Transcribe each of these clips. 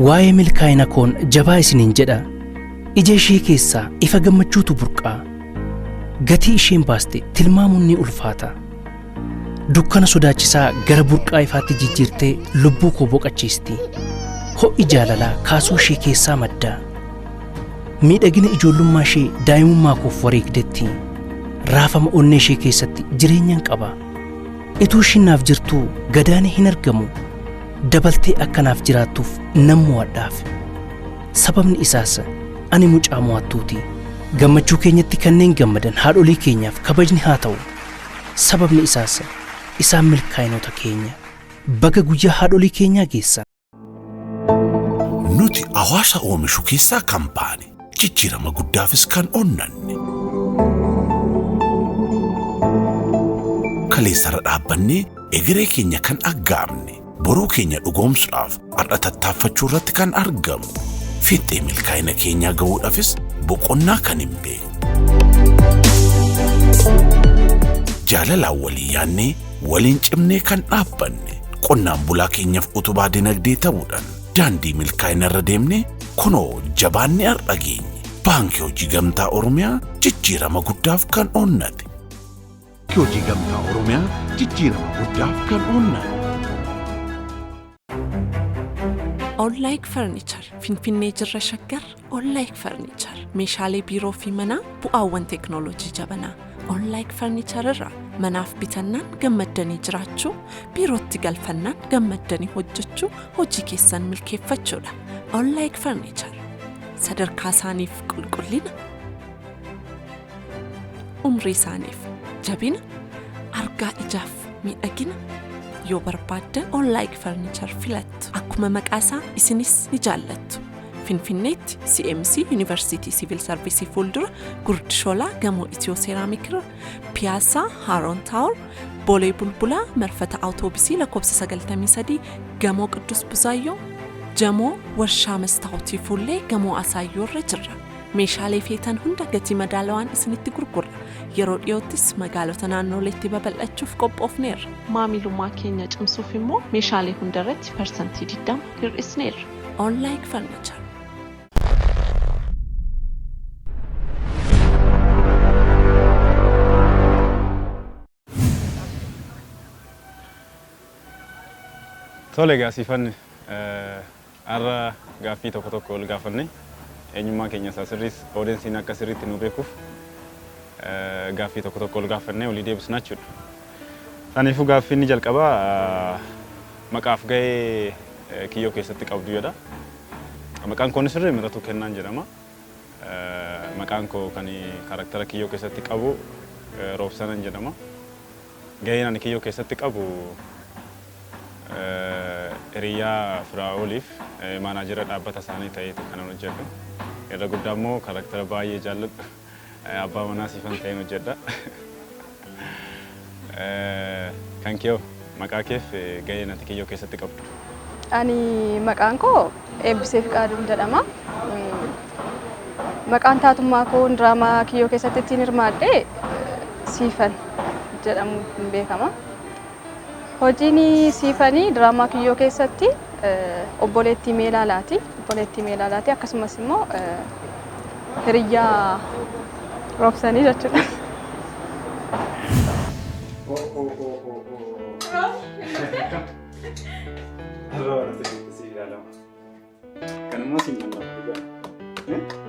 Waa'ee milkaa'ina koon jabaa isiniin jedha. Ija ishee keessaa ifa gammachuutu burqaa. Gatii isheen baaste tilmaamuun ni ulfaata. Dukkana sodaachisaa gara burqaa ifaatti jijjiirtee lubbuu koo boqachiisti. Ho'i jaalalaa kaasuu ishee keessaa madda. Miidhagina ijoollummaa ishee daa'imummaa koof wareegdetti. Raafama onnee ishee keessatti jireenyan qaba. Ituu ishiin naaf jirtuu gadaanii hin argamu. Dabaltee akka naaf jiraattuuf nan mo'adhaaf. Sababni isaas ani mucaa mo'attuuti. Gammachuu keenyatti kanneen gammadan haadholii keenyaaf kabajni haa ta'u. Sababni isaas isaan milkaa'inoota keenya. Baga guyyaa haadholii keenyaa geessan. Nuti hawaasa oomishu keessaa kan baane, jijjiirama guddaafis kan onnanne. Kaleessarra dhaabbannee egeree keenya kan aggaamne, boruu keenya dhugoomsuudhaaf har'a tattaaffachuu irratti kan argamu. Fiixee milkaa'ina keenyaa gahuudhaafis boqonnaa kan hin beekne. Jaalalaan walii yaannee, waliin cimnee kan dhaabbanne, qonnaan bulaa keenyaaf utubaa dinagdee ta'uudhaan daandii milkaa'ina irra deemnee kunoo jabaannee har'a geenye. Baankii Hojii Gamtaa Oromiyaa, jijjiirama guddaaf kan onnate. Baankii Hojii Gamtaa Oromiyaa, jijjiirama guddaaf kan onnate. Onlaayik Furniture Finfinnee jirra, Shaggar. Onlaayik Furniture meeshaalee biiroo fi manaa, bu'aawwan teeknooloojii jabanaa Onlaayik Furniture irraa manaaf bitannaan gammaddanii jiraachuu, biirootti galfannaan gammaddanii hojjechuu, hojii keessan milkeeffachuudha. Onlaayik Furniture sadarkaa isaaniif qulqullina, umrii isaaniif jabina, argaa ijaaf miidhagina yoo barbaaddan Onlaayik Furniture filattu. Akkuma maqaa isaa isinis ni jaallattu. Finfinneetti CMC Yuunivarsiitii Siivil Sarviisii fuuldura, Gurdishoolaa gamoo Itiyoo Seeraamikirra, Piyaasaa Haaroon Tower, Boolee Bulbulaa marfata awutoobisii lakkoofsa 93 gamoo Qiddus Buzaayyoo, Jamoo warshaa Mastaawutii fuullee gamoo Asaayyoorra jirra. Meeshaalee feetan hunda gatii madaalawaan isinitti gurgurra. Yeroo dhiyoottis magaalota naannoleetti babal'achuuf qophoofneerra. Maamilummaa keenya cimsuuf immoo meeshaalee hundarratti 20% hir'isneerra. Onlaayik Furniture. Tole egaa, Siifan, har'a gaaffii tokko tokko ol gaafanne, eenyummaa keenya isaa sirriis audienceiin akka sirriitti nu beekuuf gaaffii tokko tokko ol gaafanne olii deebisna jechuudha. Saniifuu gaaffii inni jalqabaa maqaaf gahee Kiyyoo keessatti qabdu jedha. Maqaan koo inni sirrii Miratuu Kennaan jedhama. Maqaan koo kan character Kiyyoo keessatti qabu Roobsanan jedhama. Gaheen ani Kiyyoo keessatti qabu hiriyyaa Firaa'oliif manager dhaabbata isaanii ta'eeti kanan hojjedhu. Irra guddaa immoo character baay'ee jaalladhu abbaa manaa Siifan ta'een hojjedha. Kan kee hoo? Maqaa keef gaheen ati Kiyyoo keessatti qabdu? Ani maqaan koo Eebbisee Fiqaaduun jedhama. Maqaan taatummaa koo diraamaa Kiyyoo keessatti ittiin hirmaadhe Siifan jedhamuun beekama. Hojiin Siifanii diraamaa Kiyyoo keessatti obboleettii Meelaalaati. Obboleettii Meelaalaati, akkasumas immoo hiriyyaa Roobsanii jechuudha. Har'a waan ta'eef si ilaalama. Kan immoo siin kan lafa dhugaa.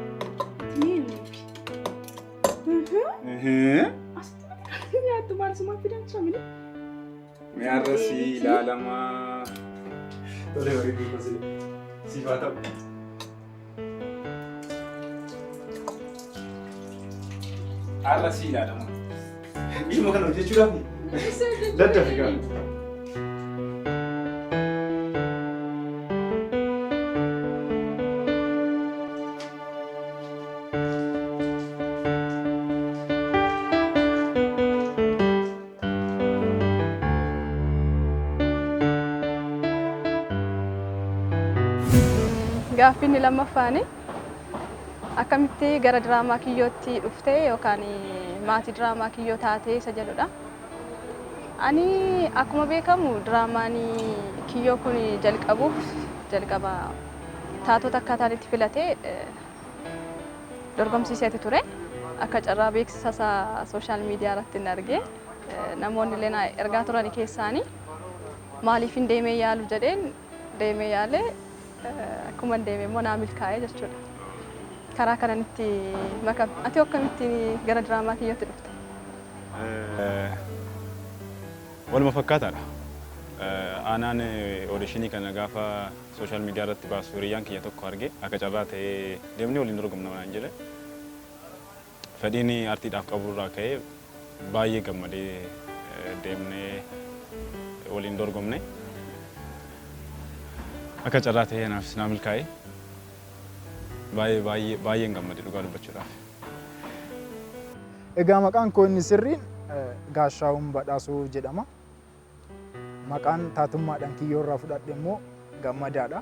Nyaattu maal sumaa fidan shamini? Mee har'a si ilaalama. Tole, bareedduu koo, siif haa ta'u. Har'a si ilaalama. Dhimma kana hojjechuudhaaf daddafi gaa. Gaaffii inni lammaffaan akkamitti gara diraamaa Kiyyootti dhufte yookaan maatii diraamaa Kiyyoo taatee isa jedhudha. Ani akkuma beekamu diraamaan Kiyyoo kun jalqabuuf jalqaba Taatota akkaataan itti filatee dorgomsiiseeti ture. Akka carraa beeksisa isaa social media irratti hin argee, namoonni illee na ergaa turan keessaanii maaliif hin deemee yaalu jedheen deemee yaalee, akkuma hin deeme immoo naa milkaa'ee jechuudha. Karaa kanan itti makame. Ati akkamitti gara diraamaa kiyyootti dhufte? Waluma fakkaataadha. Aanaan auditionii kana gaafa social media irratti baasu hiriyyaan kiyya tokko arge, akka carraa ta'ee deemnee waliin dorgomna naan jedhe. Fedhiin artiidhaaf qabu irraa ka'ee baay'ee gammadee deemnee waliin dorgomne. Akka carraa ta'ee anaafis naa milkaa'e. Baay'ee baay'ee baay'een gammade dhugaa dubbachuudhaaf. Egaa maqaan koo inni sirriin Gaashaawun Badhaasuu jedhama. Maqaan taatummaadhaan kiyyoo irraa fudhadhe immoo Gammadaadha.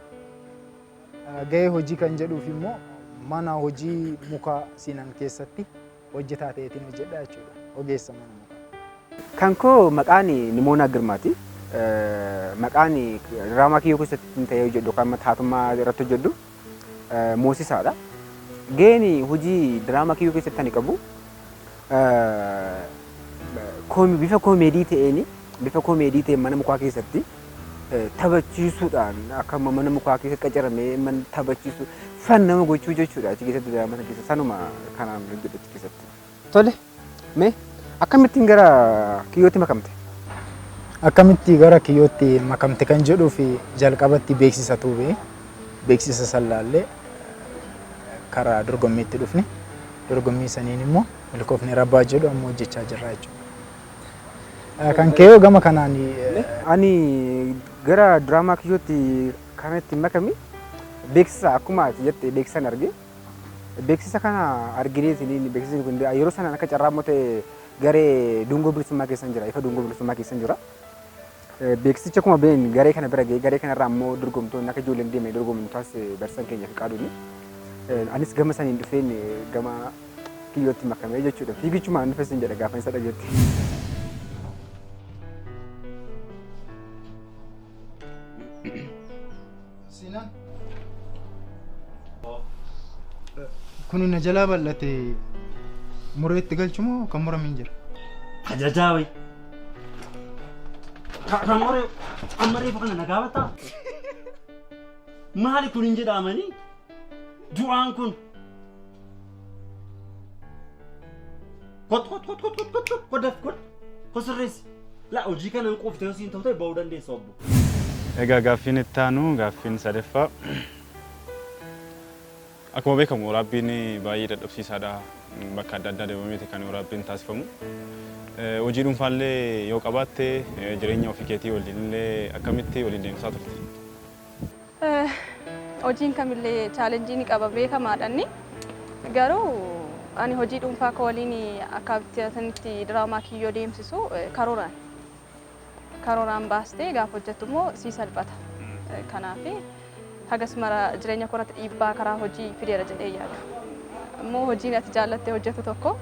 Gahee hojii kan jedhuuf immoo mana hojii mukaa Siinan keessatti hojjetaa ta'eetiin hojjedha jechuudha. Ogeessa mana mukaa. Kan koo maqaan Nimoonaa Girmaati. Maqaan diraamaa kiyyoo keessatti ta'ee hojjedhu yookaan taatummaa irratti hojjedhu Moosisaadha. Gaheen hojii diraamaa kiyyoo keessatti ani qabu bifa koomeedii ta'een mana mukaa keessatti taphachiisuudhaan, akka mana mukaa keessatti qacaramee mana taphachiisu fan nama gochuu jechuudha achi keessatti, diraamaa sana keessa sanuma kanaan hojjedhu achi keessatti. Tole, mee akkamittiin gara kiyyootti makamte? Akkamitti gara kiyyootti makamte kan jedhuu fi jalqabatti beeksisa tuubee beeksisa sallaallee karaa dorgommiitti dhufne, dorgommii saniin immoo milkoofne, rabbaa jedhu amma hojjechaa jirra jechuudha. Kan keeyoo gama kanaan? Ani gara diraamaa kiyyootti kan itti makame beeksisa, akkuma ati jette beeksisan arge. Beeksisa kana argineetiin, beeksisni kun yeroo sanaan akka carraa immoo ta'e garee dungoo bilisummaa keessan jira, ifa dungoo bilisummaa keessan jira. Beeksisicha akkuma beekni garee kana bira ga'ee, garee kanarraa immoo dorgomtoonni akka ijoolleen deemanii dorgoman taasise barsiisan keenya fi qaaduuni. Anis gama saniin dhufeen gama kiyyootti makamee jechuudha. Fiigichumaan dhufe sin jedha gaafa isa dhageetti. Siinaan. Kuni na jalaa bal'ate, muree itti galchu moo kan murame hin jira? Ajajaa wayi. Kan muree amma reefu kana na gaafataa? Maali kun hin jedhamanii? Du'aan kun. Kot kot kot kot kot kot kot kot daf kot kot sirreessi. Laa, hojii kana hin quufte yoo siin ta'u ta'e ba'uu dandeessa, obbo. Egaa gaaffiin itti aanu gaaffiin sadaffaa. Akkuma beekamu waraabbiin baay'ee dadhabsiisaadha. Bakka adda addaa deemameeti kan waraabbiin taasifamu. Hojii dhuunfaallee yoo qabaatte, jireenya ofii keetii waliinillee akkamitti waliin deemsaa turte? Hojiin kamillee challenge ni qaba, beekamaadha inni. Garuu ani hojii dhuunfaa koo waliin akka itti diraamaa kiyyoo deemsisu karooraan. Karooraan baastee gaafa hojjettu immoo sii salphata. Kanaaf hagas mara jireenya koo irratti dhiibbaa karaa hojii fideera jedhee yaadu. Immoo hojiin ati jaallattee hojjettu tokko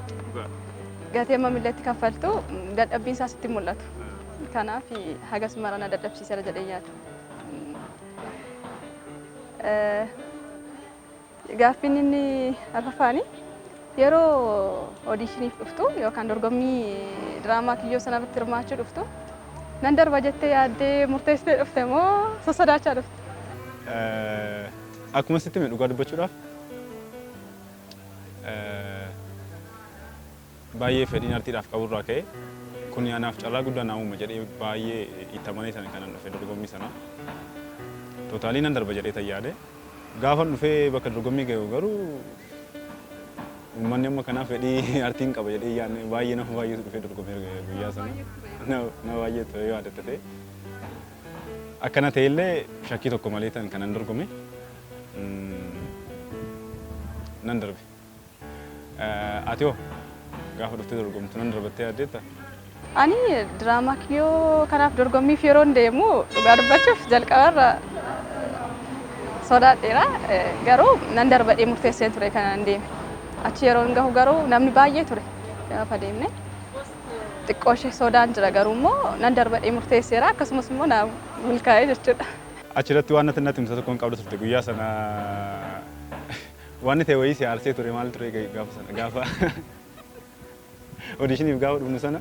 gatii amma milleetti kaffaltu dadhabbiin isaa sitti mul'atu. Kanaaf hagas mara na dadhabsiiseera jedhee yaadu. Gaaffiin inni arfaffaani, yeroo auditioniif dhuftu yookaan dorgommii diraamaa kiyyoo sanarratti hirmaachuu dhuftu nan darba jettee yaaddee murteessitee dhufte moo sossodaachaa dhufte? Akkuma sitti hime, dhugaa dubbachuudhaaf baay'ee fedhiin artiidhaaf qaburraa ka'e kun anaaf carraa guddaa naa uuma jedhee baay'ee itti amanee sana kanan dhufe dorgommii sana. Totally nan darba jedhee tan yaade. Gaafan dhufee bakka dorgommii gahu garuu uummanni amma kanaaf fedhii artiin qaba jedhee yaadne, baay'ee nama baay'eetu dhufee dorgomee guyyaa sana. Nama baay'ee ture yoo yaadatte ta'e. Akkana ta'ellee shakkii tokko malee tan kanan dorgome nan darbe. Ati hoo gaafa dhuftee dorgomtu nan darbattee yaaddeetta? Ani diraamaa kiyyoo kanaaf dorgommiif yeroo deemu dhugaa dubbachuuf jalqabarra sodaadheera. Garuu nan darbadhee murteessee ture kanan deeme. Achi yeroo hin gahu garuu namni baay'ee ture gaafa deemne. Xiqqoo ishee sodaan jira, garuu immoo nan darbadhee murteesseera, akkasumas immoo na milkaa'ee jechuudha. Achirratti waan natti himsa tokko hin qabdu turte guyyaa sana waan ta'e wayii si aarsee ture maal ture gaafa sana gaafa auditioniif gaafa dhufnu sana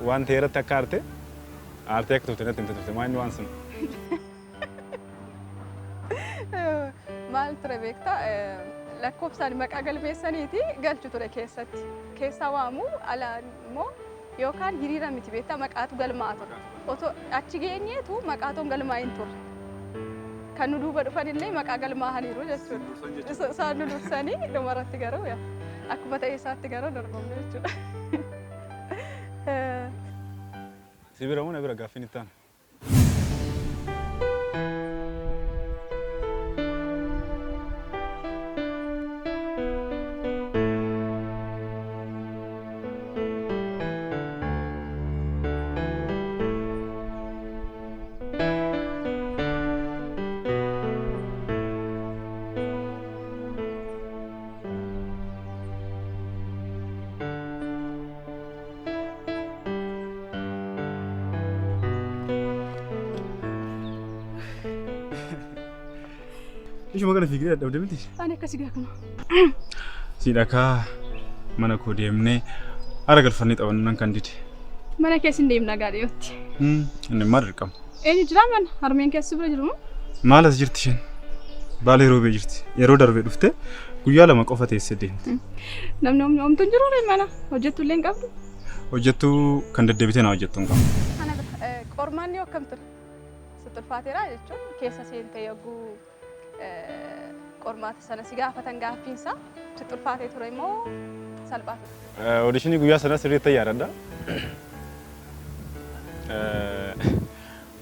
waan ta'e irratti akka aarte aartee akka turte natti himte turte maal inni waan sun. Maal ture beektaa, lakkoofsaan maqaa galmeessaniiti galchu ture keessatti. Keessaa waamu alaan immoo yookaan hiriira miti beektaa, maqaatu galmaa ture. Otoo achi geenyeetu maqaatoon galmaa hin turre. Kan nu duuba dhufan illee maqaa galmaa'aniiru jechuudha. Isaan nu dursanii dhumarratti garuu akkuma ta'e isaatti garuu dorgomne jechuudha. Si bira moo na bira gaaffiin itti aanu? Ishuma kana fiigdee dadhabde miti? Ani akkasii gaafuma. Si dhakaa mana koo deemnee hara galfannee taphannaan kan dide. Mana keessa hin deemna gaa dhiyootti. Inni maal dirqama? Eenyu jira mana? Harmeen keessa bira jiru moo? Maal as jirti isheen? Baalee roobee jirti. Yeroo darbe dhufte guyyaa 2 qofa teessee deemte. Namni homtuu hin jiru mana? Hojjettu illee hin qabdu? Hojjettuu kan deddeebitee na hojjettu hin qabdu. Kana bira qormaanni akkam ture? Sitti ulfaateera jechuun keessa seentee yogguu qormaata sana si gaafatan gaaffiinsa sitti ulfaatee ture immoo salphaa ture? Auditionii guyyaa sana sirriitti yaadadha.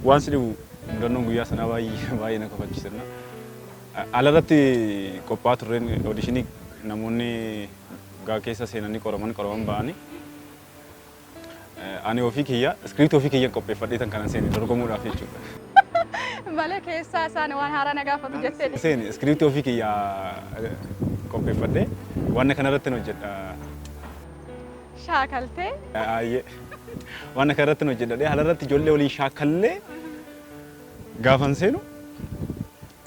Waan si dhibu mudannoon guyyaa sanaa baay'ee baay'ee na kofalchiise. Alarratti qophaa'aa turreen auditionii namoonni gaa keessa seenanii qoraman qoraman ba'anii. Ani ofii kiyya iskiriiptii ofii kiyya qopheeffadhee tan kanan seene dorgomuudhaaf jechuudha. Malee keessaa isaan waan haaraa na gaafatu jettee. Seene iskiriiptii ofii kiyya qopheeffadhee waan kanarratti hojjedha. Shaakaltee? Ayyee. Waan kanarratti hojjedha. Alarratti ijoollee waliin shaakallee gaafan seenu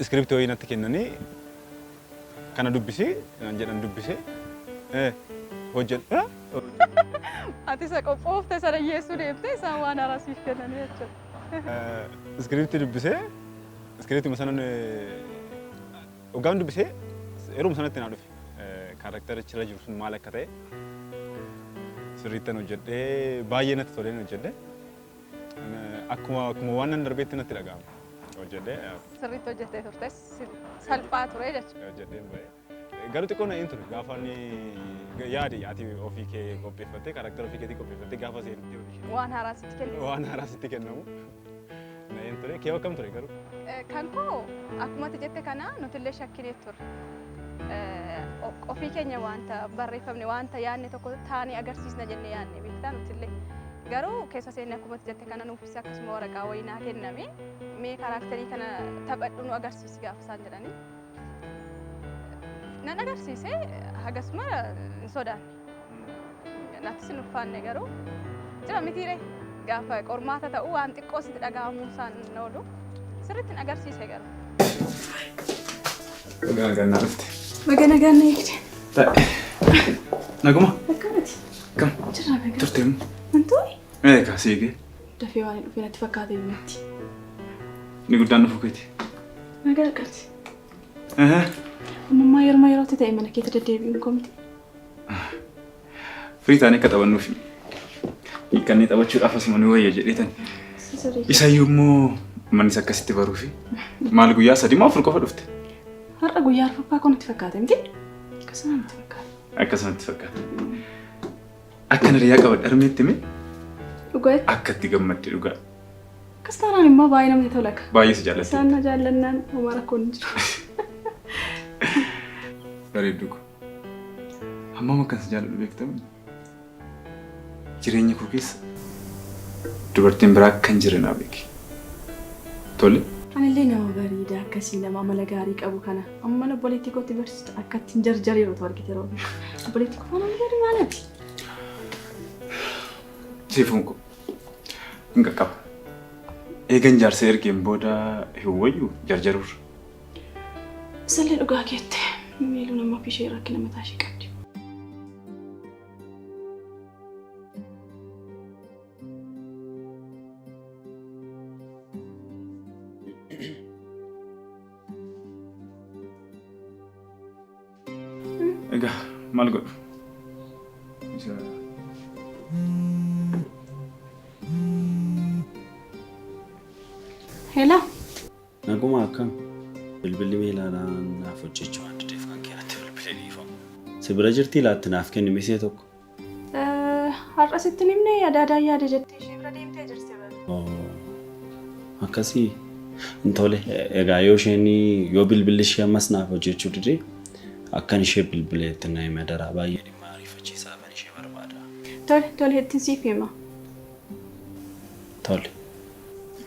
iskiriiptii wayii natti kennanii kana dubbisee naan jedhan dubbisee hojjedha. Ati isa qophoofte sana dhiyeessuu deemtee isaan waan haaraa siif kennanii jechuudha. Iskiriiptii dubbisee iskiriiptii sana hoggaan dubbisee yeruma sanatti naa dhufe kaarakterichi irra jiru sun maal akka ta'e sirriittan hojjedhee baay'ee natti toleen hojjedhe. Akkuma waan nan darbeetti natti dhaga'ama. Hojjedhee. Sirriitti hojjettee turte salphaa ture jechuudha. Hojjedheen baay'ee. Garuu xiqqoo na hin ture gaafa inni yaadi ati ofii kee qopheeffattee karaktera ofii keetii qopheeffattee gaafa seenutti waan haaraa sitti kennamu. Waan haaraa sitti kennamu. Na hin ture. Kee akkam ture garuu? Kan koo akkuma ati jette kana nuti illee shakkinee turre. Ofii keenya wanta barreeffamne wanta yaadne tokko taanee agarsiisna jennee yaadne beektaa nuti illee. Garuu keessa seenne akkuma ati jette kana nuufis akkasuma waraqaa wayii naa kenname mee karakterii kana taphadhu nu agarsiisi gaafa isaan jedhanii. Nan agarsiise hagasuma hin sodaanne. Nattis hin ulfaanne garuu jira mitiire gaafa qormaata ta'u waan xiqqoo sitti dhaga'amuu isaan oolu sirriitti hin agarsiise garuu. Nagaan gannaa dhufte. Baga nagaan na eegde. Ta'e. Naguma? Akkanati. Kam? Jirra nagaa. Turte immoo? Wantoonni? Eegaa si eegee. Dafee waan hin dhufee natti fakkaate natti. Inni guddaan dhufuu keeti. Nagaa qabdi. Ammammaa yeroo yerootti ta'e mana keetti deddeebi'uun komti. Firii taanee akka taphannuuf hiikkannee taphachuudhaaf asuma nu wayya jedheetan. Isayyuu immoo mannis akkasitti baruufi maal guyyaa 3 moo 4 qofa dhufte? Har'a guyyaa 4ffaa kun natti fakkaate miti? Akkasuma natti fakkaate. Akkasuma natti fakkaate. Akka hiriyaa qabadhe harmeetti hime? Dhugaatti. Akka itti gammadde dhugaa. Akkas taanaan immoo baay'ee namatti tola. Baay'ee si jaallatti. Isaan na jaallannaan homaa rakkoon hin jiru. Bareedduu koo. Hammam akkan si jaalladhu beektaa? Jireenya koo keessa dubartiin biraa akka hin jirre naa beeki. Tole. Anillee nama bareedaa akkasii nama amala gaarii qabu kana amma obboleettii kootti barsiistu akka ittiin jarjaree yeroo argite yeroo obboleettii koo faana gadi maalati? Siifuun koo hin qaqqaba. Eegan jaarsa ergeen booda hin wayyu jarjaruurra. Isallee dhugaa keette miiluu nama fi ishee rakkina mataa ishee qabdi. Egaa maal godhu? Isa Hello. Naguma akkam? Bilbilli meelaalaa naaf hojjechuu waan dideef kan keenatti bilbilee dhiifamu. Si bira jirtii laatti naaf kenni misee tokko. Har'a sitti hin himne adaadaan yaada jettee ishee bira deemtee jirti bara. Akkasii hin tole. Egaa yoo isheen yoo bilbilli ishee ammas naaf hojjechuu dide akkan ishee bilbileetti na hime daraa baay'ee dhimma ariifachiisaa kan ishee barbaada. Tole tole ittiin siif hima. Tole.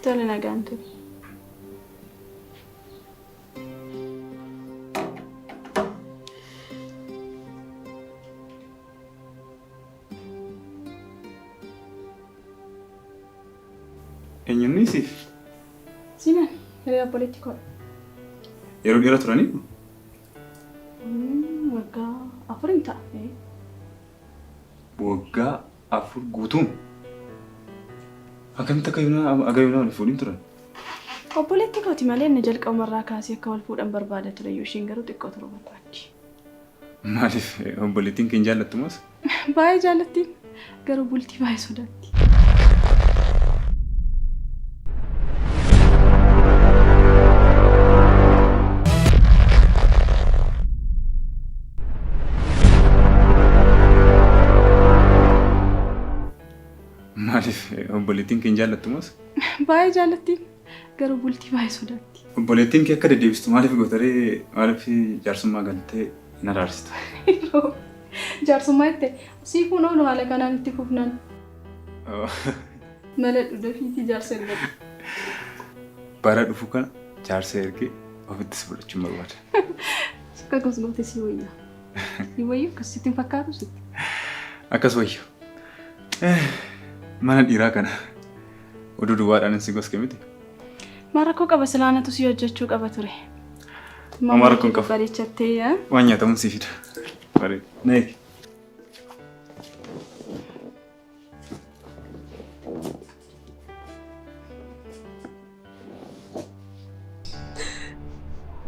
Tole nagaan tole. Eenyuun siif? Sinan hiriyaa obboleettii koodha. Yeroo dheeraa turanii? Waggaa 4 hin ta'a. Waggaa 4 guutuun? Akkamitti akka yoonaa aga yoonaa wal fuudhin turan? Obboleettii kooti malee inni jalqabumarraa kaasee akka wal fuudhan barbaada ture iyyuu isheen garuu xiqqoo turuu barbaaddi. Maaliif obboleettiin kee hin jaallattu moos? Baay'ee jaallattiin garuu bultii baay'ee sodaatti. Maaliif obboleettiin kee hin jaallattu moos? Baay'ee jaallattiin garuu bultii baay'ee sodaatti. Obboleettiin kee akka deddeebistu maaliif gootaree maaliif jaarsummaa galtee hin araarsitu? Jaarsummaa itti siifuun oolu haala kanaan itti fufnan. Mala dhudafiitii jaarsa ergadhu. Bara dhufu kana jaarsa ergee ofittis fudhachuun barbaada. Akka gosgoote si wayya. Si wayyu akkas sitti hin fakkaatu sitti. Akkas wayyu. Mana dhiiraa kana oduu duwwaadhaan si goske miti. Maal rakkoo qaba silaanatu si hojjechuu qaba ture. Homaa rakkoo hin qabu. Bareechattee yaa. Waan nyaatamuun si fida. Bareeda. Na eegi.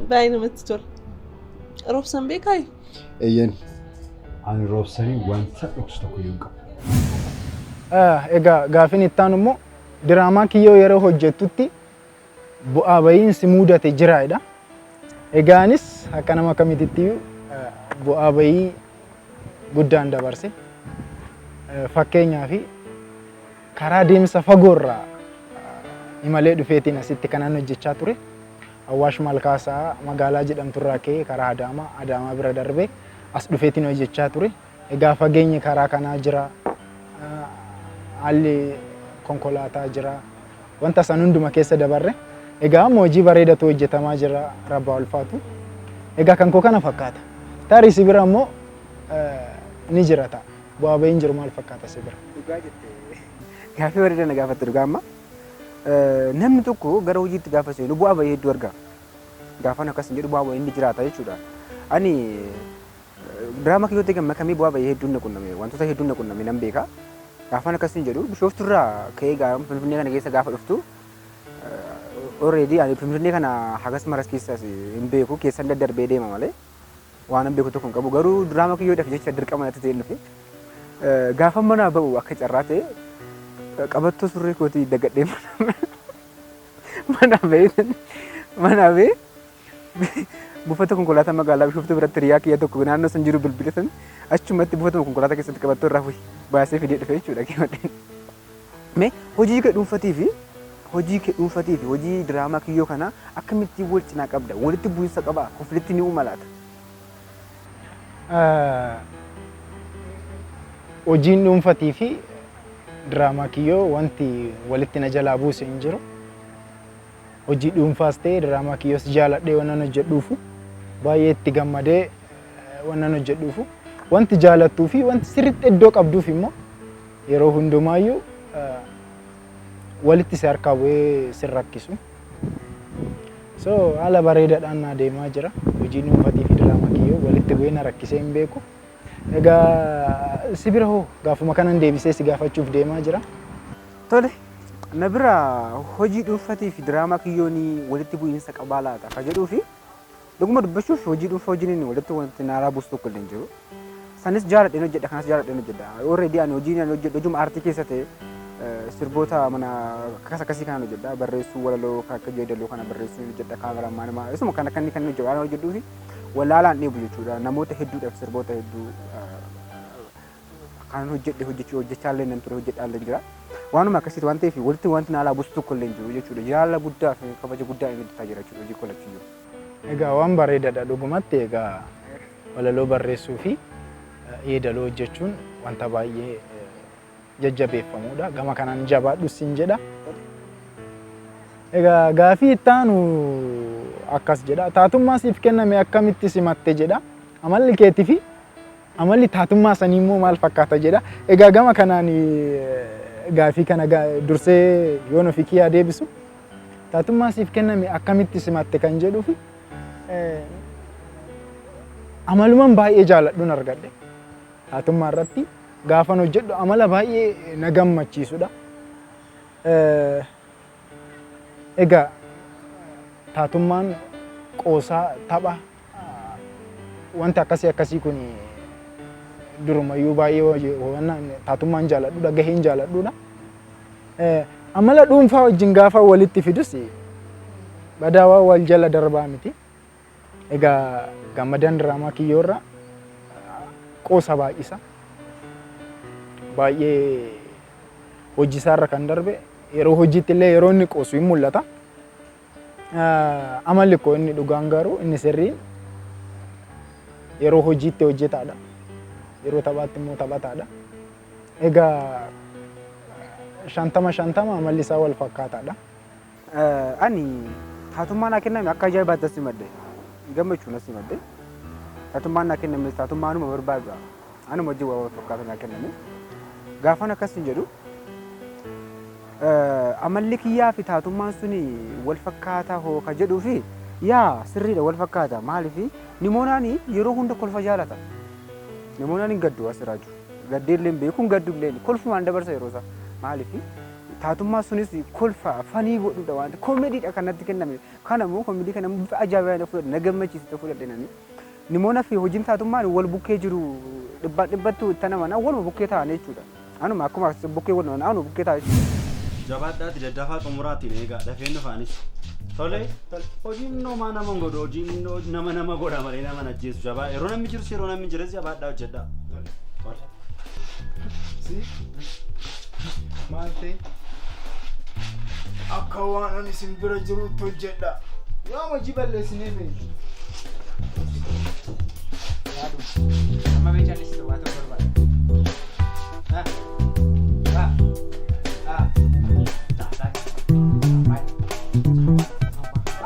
Baay'ee namatti tola. Roobsan beekaayi? Eeyyeen. Ani roobsanii wanta dhoksu tokko iyyuu hin qabu. Egaa gaafin itti aanu immoo diraamaa kiyyoo yeroo hojjettutti bu'aa bahiin si mudate jiraadha. Egaa anis akka nama kamitittiyyuu bu'aa bahii guddaan dabarse. Fakkeenyaaf karaa deemsa fagoorraa imalee dhufeetiin asitti kanan hojjechaa ture. Awwaash Malkaasaa magaalaa jedhamturraa ka'ee karaa Adaamaa, Adaamaa bira darbee as dhufeetiin hojjechaa ture. Egaa fageenyi karaa kanaa jira, haalli konkolaataa jira, wanta san hunduma keessa dabarre. Egaa amma hojii bareedatu hojjetamaa jira rabbaa ulfaatu. Egaa kan koo kana fakkaata. Tarii si bira immoo ni jira ta'a. Bu'aa bahiin jiru maal fakkaata si bira? Dhugaa jette. Gaaffii bareeda na gaafatte dhugaa amma. Namni tokko gara hojiitti gaafa seenu bu'aa bahii hedduu arga. Gaafan akkas hin jedhu bu'aa bahii inni jiraata jechuudha. Ani diraamaa kiyyootti kan makamee bu'aa bahii hedduun na qunname wantoota hedduun na qunname nan beeka. Gaafan akkas hin jedhu Bishoofturraa ka'ee gaafa Finfinnee kana keessa gaafa dhuftu already ani Finfinnee kana hagas maras keessas hin beeku keessan daddarbee deema malee waan hin beeku tokko hin qabu garuu diraamaa kiyyoodhaaf jecha dirqama natti ta'e dhufe. Gaafa manaa ba'u akka carraa ta'e qabattoo surree kootii dagadhee manaa ba'ee manaa ba'ee buufata konkolaataa magaalaa Bishooftuu biratti hiriyaa kiyya tokko naannoo san jiru bilbiletan achumatti buufatuma konkolaataa keessatti qabattoo irraa baasee fidee dhufe jechuudha keewwadheen. Mee hojii kee dhuunfatii fi hojii kee dhuunfatii fi hojii diraamaa kiyyoo kanaa akkamittiin wal cinaa qabda? Walitti bu'insa qabaa? Konfliktii ni uuma laata? Hojiin dhuunfatii fi diraamaa kiyyoo wanti walitti na jalaa buuse hin jiru. Hojii dhuunfaas ta'e diraamaa kiyyoos jaaladhee wannan hojjedhuufu baay'ee itti gammadee wannan hojjedhuufu wanti jaalattuu fi wanti sirriitti iddoo qabduuf immoo yeroo hundumaayyuu Walitti si harkaa bu'ee sin rakkisu. So haala bareedaadhaan naa deemaa jira. Hojii dhuunfatii fi diraamaa kiyyoo walitti bu'ee na rakkisee hin beeku. Egaa si bira hoo gaafuma kanan deebisee si gaafachuuf deemaa jira. Tole, na bira hojii dhuunfatii fi diraamaa kiyyoon walitti bu'iinsa qabaa laata ka jedhuu fi dhuguma dubbachuuf hojii dhuunfaa hojiin inni walitti wanti naaraa buusu tokko illee hin jiru. Sanis jaaladheen hojjedha, kanas jaaladheen hojjedha. Already ani hojiin ani hojjedhu hojuma aartii keessa ta'e, sirboota mana akkas akkasii kanan hojjedha. Barreessuu walaloo kan akka jeedaloo kana barreessuu hojjedha. Cameraman isuma kan akka inni kan hojjedhu waan hojjedhuu fi wallaalaan dheebu jechuudha. Namoota hedduudhaaf sirboota hedduu kanan hojjedhe hojjechuu hojjechaa illee nan ture, hojjedhaa illee jira. Waanuma akkasiiti waan ta'eef walitti wanti naalaa buusu tokko illee hin jiru jechuudha. Jaalala guddaa fi kabaja guddaa inni hojjetaa jira jechuudha hojii kolachuu jiru. Egaa waan bareedaadha dhugumatti. Egaa walaloo barreessuu fi yeedaloo hojjechuun wanta baay'ee jajjabeeffamudha. Gama kanaan jabaadhu siin jedha. Egaa gaafii itti aanu akkas jedha. Taatummaa siif kenname akkamitti simatte jedha. Amalli keetii fi amalli taatummaa sanii immoo maal fakkaata jedha. Egaa gama kanaan gaafii kana dursee yoon ofii kiyyaa deebisu, taatummaa siif kenname akkamitti simatte kan jedhuu fi amaluman baay'ee jaaladhuun argadhe. Taatummaa irratti gaafan hojjedhu amala baay'ee na gammachiisudha. Egaa taatummaan qoosaa, tapha, wanti akkasii akkasii kun durumayyuu baay'ee taatummaan jaaladhudha, gaheen jaaladhudha. Amala dhuunfaa wajjin gaafa walitti fidus badaa waan wal jala darbaa miti. Egaa Gammadaan diraamaa kiyyoorra qoosa baay'isa. Baay'ee hojii isaarra kan darbe yeroo hojiitti illee yeroo inni qoosu hin mul'ata. Amalli koo inni dhugaan garuu inni sirriin yeroo hojiitti hojjetaadha. Yeroo taphaatti immoo taphataadha. Egaa 50-50 amalli isaa wal fakkaataadha. Ani taatummaa naa kenname akka ajaa'ibaatti as simadhe. Gammachuun as simadhe. Taatummaan naa kenname taatummaa anuma barbaadudha. Anuma wajjin waa wal fakkaatu naa kenname. Gaafan akkas hin jedhu, amalli kiyyaa fi taatummaan suni wal fakkaataa hoo ka jedhuu fi yaa sirriidha, wal fakkaata. Maaliif? Nimoonaan yeroo hunda kolfa jaalata. Nimoonaan hin gaddu asirraa jiru. Gaddee illee hin beeku, hin gaddu illee, kolfumaan dabarsa yeroo isaa. Maaliif? Taatummaa sunis kolfa funny godhudha waan koomediidha kan natti kenname. Kana immoo koomedii kana bifa ajaa'ibaa fudhadhe, na gammachiisite fudhadhe nani. Nimoona fi hojiin taatummaan wal bukkee jiru dhibbaan dhibbattu itti amana, waluma bukkee ta'an jechuudha. Anuma akkuma bukkee wal anuma bukkee ta'a jechuudha. Jabaadhaati daddafaa xumuraatiin eegaa, dafeen dhufaanis. Tole, hojiin noomaa nama hin godhu, hojiin nama nama godha malee nama hin ajjeesu. Jabaa yeroo namni jirus yeroo namni hin jirres jabaadhaa hojjedhaa. Tole. Si maal ta'e akka waan ani isin bira jirutti hojjedha. Yoo hojii balleessinee beektu. Amma mee callisite, waa ta'uu barbaada. Ha? Ha? Ha?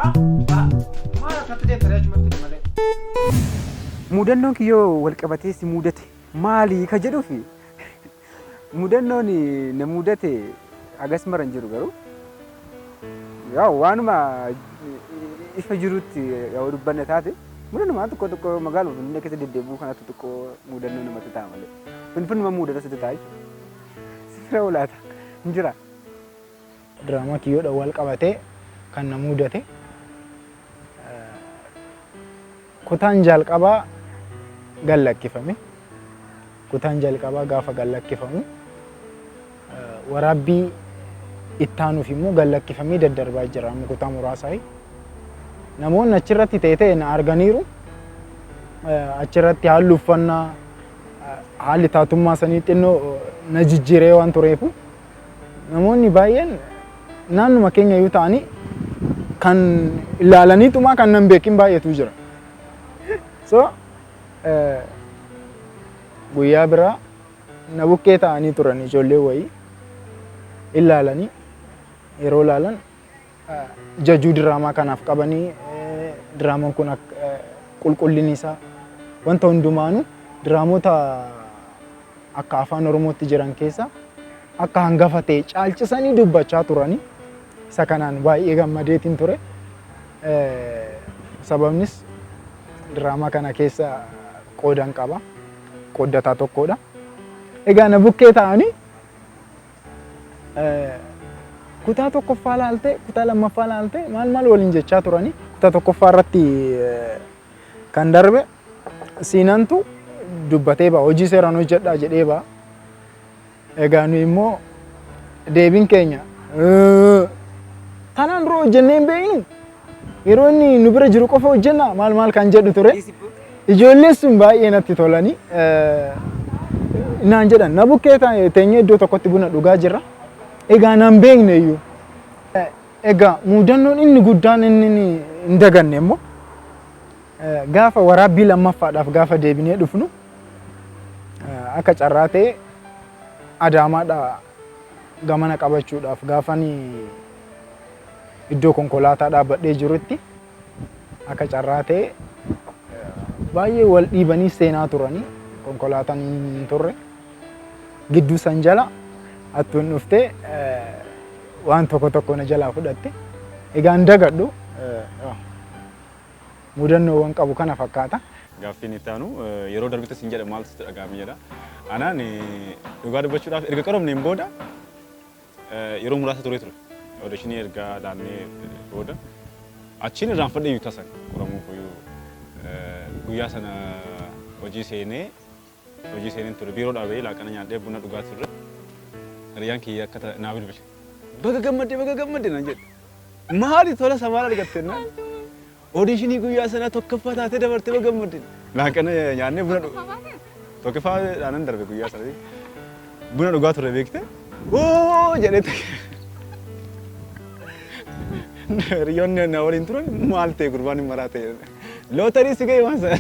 Ha? Ha? Maal akkatti deemta achumatti malee? Mudannoon kiyyoo wal qabatee si mudate maali ka jedhuufi, mudannoon na mudate hagas mara hin jiru, garuu yaa waanuma ifa jirutti yoo dubbanne taate, mudannoo tokko tokko magaaluma Finfinnee keessa deddeebi'uu kanatti xiqqoo mudannoo namatti ta'a malee Finfinnuma mudannoo sitti ta'a jechuudha. Sifira olaata hin jira. Diraamaa kiyyoodhaan wal qabatee kan na mudate, kutaan jalqabaa gad lakkifame. Kutaan jalqabaa gaafa gad lakkifamu waraabbii ittaanuuf immoo gad lakkifamee daddarbaa jira amma kutaa muraasaa. Namoonni achirratti ta'e ta'e na arganiiru. Achirratti haalli uffannaa, haalli taatummaa sanii xinnoo na jijjiiree waan tureefu, namoonni baay'een naannuma keenya yoo ta'anii kan ilaalaniitumaa kan nan beekin baay'eetu jira. So guyyaa biraa na bukkee ta'anii turan ijoollee wayii ilaalanii, yeroo ilaalan jajuu diraamaa kanaaf qabanii, diraamaan kun qulqullinni isaa wanta hundumaanuu diraamota akka afaan Oromootti jiran keessa akka hangafa ta'e caalchisanii dubbachaa turanii isa kanaan baay'ee gammadeetiin ture. Sababnis diraamaa kana keessa qoodan qaba. Qooddataa tokkodha. Egaa na bukkee ta'anii kutaa tokkoffaa laaltee kutaa lammaffaa laaltee maal maal waliin jechaa turanii kutaa tokkoffaa irratti kan darbe siinantu dubbatee ba'a hojii seeraan hojjedhaa jedhee ba'a. Egaa nu immoo deebiin keenya tanaan dura hojjennee hin beeknu yeroo inni nu bira jiru qofa hojjenna maal maal kan jedhu ture. Ijoolleen sun baay'ee natti tolanii naan jedhan na bukkee teenyee iddoo tokkotti buna dhugaa jirra. Egaa naan beekne iyyuu. Egaa mudannoon inni guddaan inni hin daganne immoo gaafa waraabbii lammaffaadhaaf gaafa deebinee dhufnu akka carraa ta'e Adaamaadhaa gamana qabachuudhaaf gaafani iddoo konkolaataa dhaabbadhee jirutti akka carraa ta'e baay'ee wal dhiibanii seenaa turanii konkolaataan hin turre gidduu san jala attuun dhuftee waan tokko tokko na jalaa fudhatte. Egaa hin dagadhu mudannoowwan qabu kana fakkaata. Gaaffiin itti aanu yeroo darbitti sin jedha maaltu sitti dhaga'ame jedha. Anaan dhugaa dubbachuudhaaf erga qoromneen booda yeroo muraasa turee ture. Oodishinii erga laannee booda achiin irraanfadhe iyyuu tasan qoramuu koyyuu guyyaa sana hojii seenee hojii seeneen ture biiroo dhaabee laaqana nyaadhee buna dhugaa turre. Hiriyyaan kiyya akka naa bilbile. Baga gammadde baga gammadde naan jedhe. Maali tola isa maal argatte jennaan. Oodishinii guyyaa sanaa tokkoffaa taatee dabarte baga gammadde. Laaqana nyaannee buna tokkoffaa dhaanan darbe guyyaa sana. Buna dhugaa turre beekte. Oo jedhee hiriyoonni na waliin turan maal ta'e gurbaan hin maraate. Lootarii si ga'e waan sana.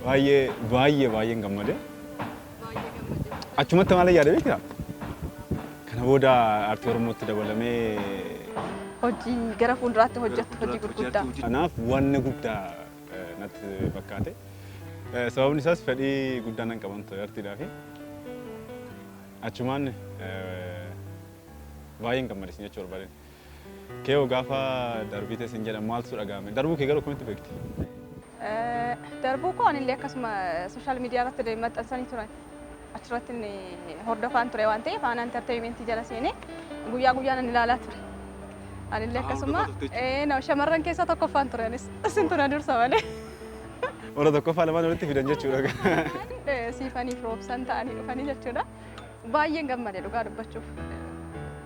Baay'ee baay'ee baay'een gammade. Achumatti maal yaade beektaa? Kana booda aartii Oromootti dabalamee Hojii gara fuulduraatti hojjettu hojii gurguddaa. Kanaaf wanna guddaa natti fakkaate. Sababni isaas fedhii guddaa nan qaban ture aartiidhaaf. Achumaan baay'een gammade isin jechuu barbaadeen. Keewoo gaafa darbite sin jedhan maaltu dhaga'ame? Darbuu kee garuu akkamitti beekte? Darbuu koo anillee akkasuma social media irratti maxxansanii turan. Achirratti inni hordofaan ture waan ta'eef Aanaa Entertainment jala seenee guyyaa guyyaan ani ilaalaa ture. Anillee akkasuma shamarran keessaa tokkoffaan ture anis isintu na dursa malee. Warra tokkoffaa lamaan walitti fidan jechuudha. Siifaniif roobsan ta'anii dhufanii jechuudha. Baay'een gammade dhugaa dubbachuuf.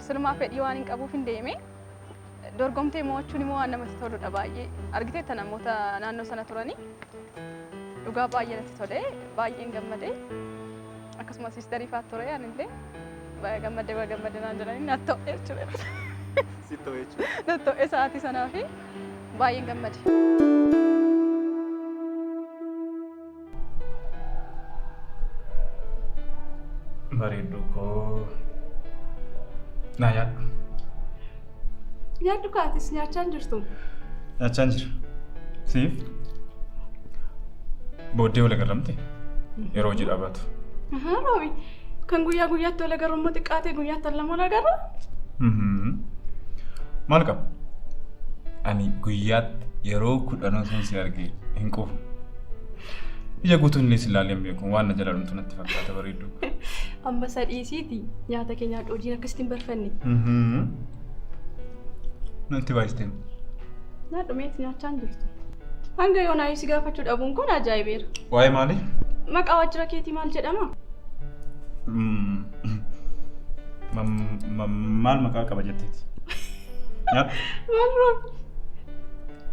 Silumaa fedhii waan hin qabuuf hin deeme. Dorgomtee mo'achuun immoo waan namatti toludha baay'ee. Argiteetta namoota naannoo sana turanii. Dhugaa baay'ee natti tole. Baay'een gammade. Akkasuma siistarii fa'aa ture anillee. Baay'ee gammadde baay'ee gammadde naan jedhanii natti to'e jechuudha. Sitti to'e jechuudha. Natti to'e sa'aatii sanaa fi baay'een gammade. Bareedduu koo naa nyaadhu. Nyaadhu kaatis nyaachaa hin jirtu. Nyaachaan jira. Siif booddee wal agarramte yeroo hojii dhaabbatu. Ahaa Roobi kan guyyaa guyyaatti wal agarru immoo xiqqaatee guyyaatti al lama wal agarra. Maal qaba? Ani guyyaatti yeroo 10 osoon si arge hin quufu. Ija guutuun illee si ilaalee hin beeku. Waan na jala dhumtu natti fakkaata bareedduu. Amma isa dhiisiiti nyaata kee nyaadhu hojiin akkasitti hin barfanne. Natti baay'iste. Nyaadhu meeti nyaachaa hin jirtu. Hanga yoonaa si gaafachuu dhabuun kun ajaa'ibeera. Waa'ee maalii? Maqaa waajjira keetii maal jedhama? Maal maqaa qaba jetteeti? Nyaadhu. Maal roobi?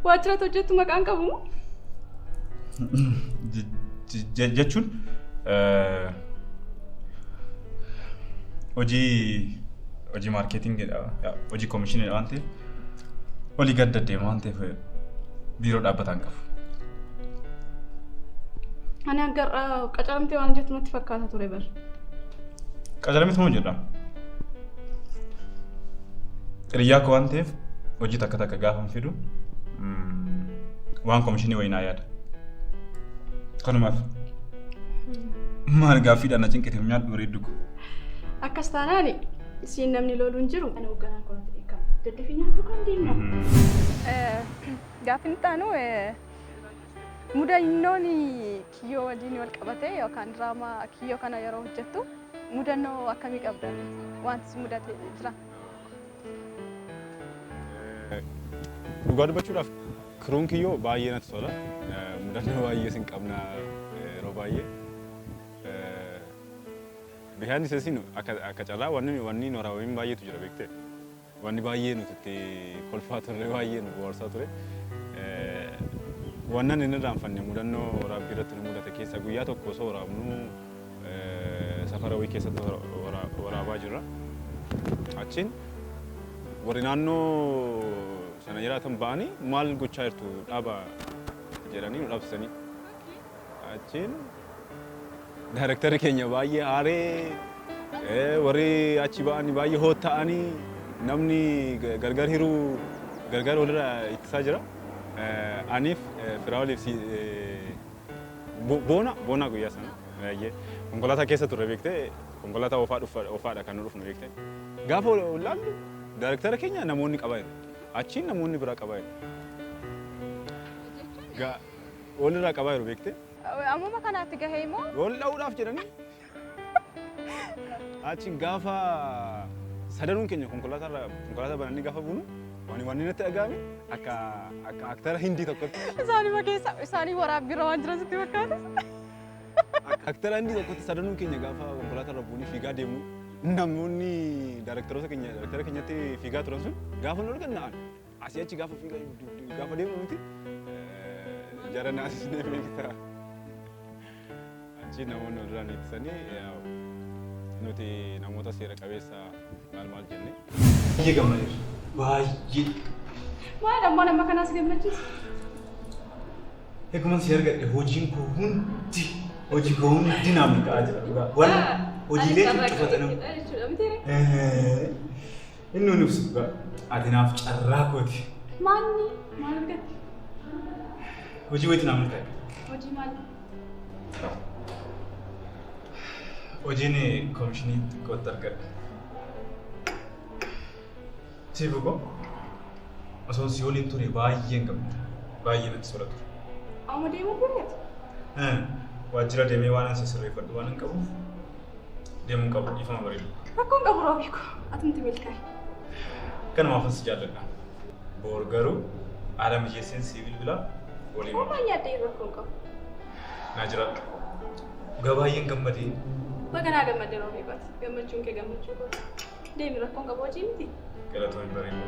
Waajjiratti hojjettu maqaan qabu moo? Jechuun hojii hojii maarkeetingiidha hojii koomishiniidha waan ta'eef olii gad deddeema waan ta'eef biiroo dhaabbataan qabu. Ani hanga har'aa qacaramtee waan hojjettu natti fakkaata ture bar. Qacarameetuma hojjedha. Hiriyyaa koo waan ta'eef hojii takka takka gaafa hin fidu waan komishinii wayii naa yaada. Kanumaaf. Maal gaaffiidhaan na cinqite nyaadhu bareeddu koo. Akkas taanaan siin namni loluun hin jiru. Ani hoogganaan kun natti dheekkama. Daddafii nyaadhu kan deemna. Gaaffiin itti aanu mudannoon kiyyoo wajjin wal qabate yookaan diraamaa kiyyoo kana yeroo hojjettu mudannoo akkamii qabda? Wanti si mudate jira? Dhugaa dubbachuudhaaf crew'n kiyyoo baay'ee natti tola. Mudannoo baay'ee sin qabna yeroo baay'ee. Behind the scene akka carraa wanni nu waraabamiin baay'eetu jira beektee. Wanni baay'ee nuti itti kolfaa turre, baay'ee nu bohaarsaa ture. Wannan inni irraanfanne mudannoo waraabbii irratti nu mudate keessa guyyaa tokko osoo waraabnu safara wayii keessatti waraabaa jirra. Achiin warri naannoo sana jiraatan ba'anii maal gochaa jirtu dhaaba jedhanii nu dhaabsisanii. Achiin daayirektarri keenya baay'ee aaree, warri achi ba'anii baay'ee hootta'anii, namni gargar hiruu gargar walirraa ittisaa jira. Aniif Firaa'oliif boona boona guyyaa sana baay'ee konkolaataa keessa turre beektee, konkolaataa oofaa oofaadha kan nu dhufnu beektee. Gaafa ilaallu daayirektara keenya namoonni qabaa jiru. Achiin namoonni biraa qabaa jiru. Walirraa qabaa jiru beektee. Ammuma kanaatti gahee immoo Wal dha'uudhaaf jedhanii. Achiin gaafa sadanuun keenya konkolaataa irraa konkolaataa bananii gaafa buunu wanni natti dhaga'ame akka aktara hindii tokkotti. Isaanii keessa isaanii waraabbiirra waan jiran sitti fakkaata. Akka aktara hindii tokkotti sadanuun keenya gaafa konkolaataa irra buunee fiigaa deemnu, namoonni daayrektaroota keenya daayirektara keenyatti fiigaa turan sun gaafa nu argan na'an. Asii achi gaafa fiigaa gaafa deemnu nuti jara naasisnee beektaa. Achi namoonni walirraa nu ittisanii, nuti namoota seera qabeessa maal maal jenne. Baay'ee gammadeera. Baay'ee. Maal ammoo nama kanaas gammachiisa? Eeguma si argadhe hojiin koo hundi, hojii koo hundi naaf milkaa'aa jira dhugaa. Waan hojiilee cuccufatanii. Jechuudha miti? Inni nuuf ibsu dhugaa. Ati naaf carraa kooti. Maanni maal argatte? Hojii wayitu naaf milkaa'e. Hojii maali? Hojiin koomishinii xiqqootti argadhe. Siifu koo, osoo si waliin ture baay'een gammada. Baay'ee natti tola ture. Amma deemuu barbaadu? Waajjira deemee waan an sirreeffadhu waan hin qabuuf deemuu qabu, dhiifama bareedu. Rakkoon qabu roobii koo, atumti milkaa'e. Kanumaafan si jaalladha. Boor garuu haala mijeesseen si bilbilaa waliin. Homaa yaaddee, rakkoon qabu. Naa jiraadhu. Dhugaa baay'een gammadee. Baga naa gammadde roobii kooti. Gammachuun kee gammachuu kooti. Deemi, rakkoon qabu, hojii miti. Galatoon bareedu.